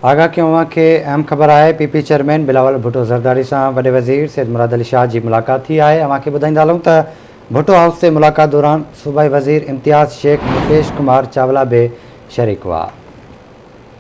آگاهه ڪيون اوهان کي اهم خبر آهي P P chairman Bilawal Bhutto Zardari سان وڏي وزير سيد مراد علي شاهه جي ملاقات ٿي آهي اوهان کي ٻڌائيندا هلون ته ڀٽو هائوس تي ملاقات دوران صوبائي وزير امتياز شيخ مڪيش ڪمار چاولا به شريڪ هئا.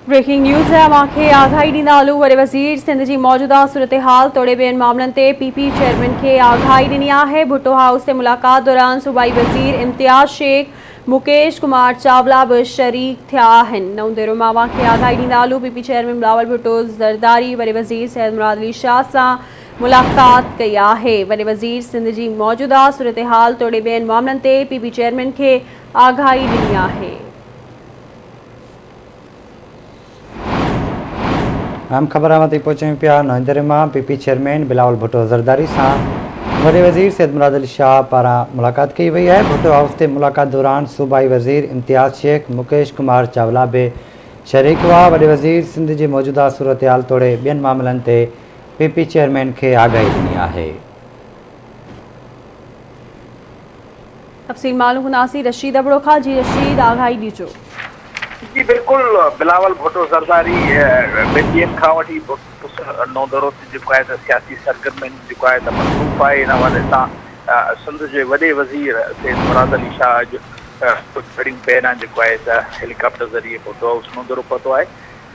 بريڪنگ نيوز اوهان کي آگاهي ڏيندا هلون وڏي وزير سنڌ جي موجوده صورتحال توڙي ٻين معاملن تي پي پي چيئرمين کي آگاهي ڏني آهي ڀٽو هائوس تي ملاقات دوران صوبائي وزير امتياز شيخ مڪيش ڪمار چاولا به شريڪ ٿيا آهن. نئون ديرو مان اوهان کي آگاهي ڏيندا هلون P P chairman Bilawal Bhutto Zardari وڏي وزير سيد مراد علي شاهه سان ملاقات ڪئي آهي. وڏي وزير سنڌ جي موجوده صورتحال توڙي ٻين معاملن تي پي پي چيئرمين کي آگاهي ڏني آهي. اهم خبر اوهان تائين پهچايون پيا نوئندري مان P P chairman Bilawal Bhutto Zardari سان وڏي وزير سيد مراد علي شاهه پاران ملاقات ڪئي وئي آهي ڀٽو هائوس تي ملاقات دوران صوبائي وزير امتياز شيخ مڪيش ڪمار چاولا به شريڪ هئا وڏي وزير سنڌ جي موجوده صورتحال توڙي ٻين معاملن تي پي پي چيئرمين کي آگاهي ڏني آهي. تفصيل معلوم ڪنداسين رشيد ابڙو کان جي رشيد آگاهي ڏجو. جي بلڪل بلاول ڀٽو زرداري ٻن ڏينهن کان وٺي نودرو تي جيڪو آهي ته سياسي سرگرمين جيڪو آهي ته مصروف آهي ان حوالي سان سنڌ جي وڏي وزير سيد مراد علي شاهه اڄ ڪجهه گهڙيون پهريان جيڪو آهي ته هيليڪاپٽر ذريعي ڀٽو هائوس نودرو پهتو آهي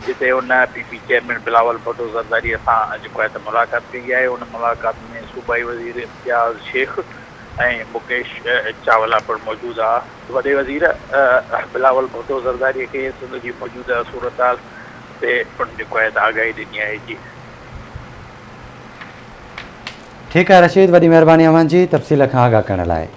جتي ان P P chairman Bilawal Bhutto Zardari سان جيڪو آهي ته ملاقات ڪئي آهي ان ملاقات ۾ صوبائي وزير امتياز شيخ ۽ مڪيش چاولا پڻ موجود ها. وڏي وزير بلاول ڀٽو زرداري کي سنڌ جي موجوده صورتحال تي پڻ جيڪو آهي ته آگاهي ڏني آهي جي. ٺيڪ آهي رشيد وڏي مهرباني اوهان جي تفصيل کان آگاهه ڪرڻ لاء.